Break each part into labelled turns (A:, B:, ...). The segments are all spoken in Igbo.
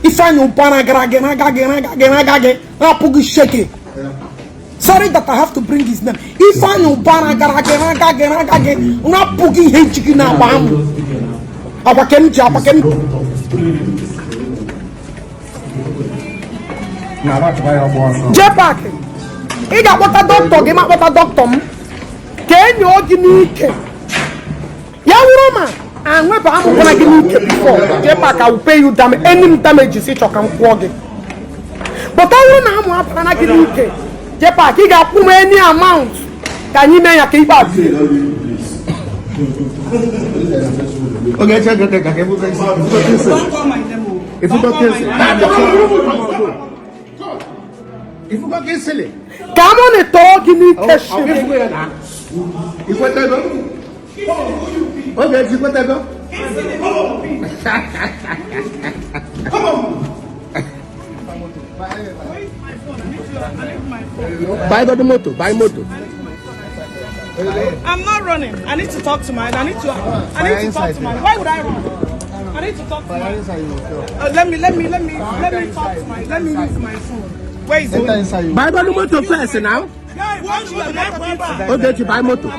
A: Ifeanyi Ubah na-agara gị na-aga gị na-aga gị na-aga gị rapụ gị sheke. Sorry that I have to bring his name. Ifeanyi Ubah na-agara gị na-aga gị na-aga gị rapụ gị ihe ji gị na-agba amụ. Akwa ke m ji akwa ke m. JPAC, ị ga-akpọta dọkịta gị ma kpọta dọkịta m ka enyo gị n'ike ya wụrụ ma anweba amụkwara gị n'ike before JPAC, I will pay you dam any damages ị chọ ka m kwụọ gị, but ọ bụrụ na amụ abara gị n'ike, JPAC, ị ga-akwụ m any amount ka anyị mee ya ka ikpe a bie.
B: Oge eche gị ka ebugo isi. Ifugo kesi. Ifugo kesi.
A: Ka a monitor gị n'ike shiri.
B: Ikwetego? Oge echi ikwetego? Buy the motor, buy motor.
C: I'm not running. I need to talk to my. I need to. I need to talk to my. Why would I run? I need to talk to my. Let me. Let me. Let me. Let me talk to my. Let me use my phone. Where is it?
B: Buy the motor first now. Ogechi, buy motor.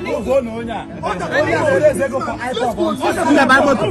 B: Buy motor.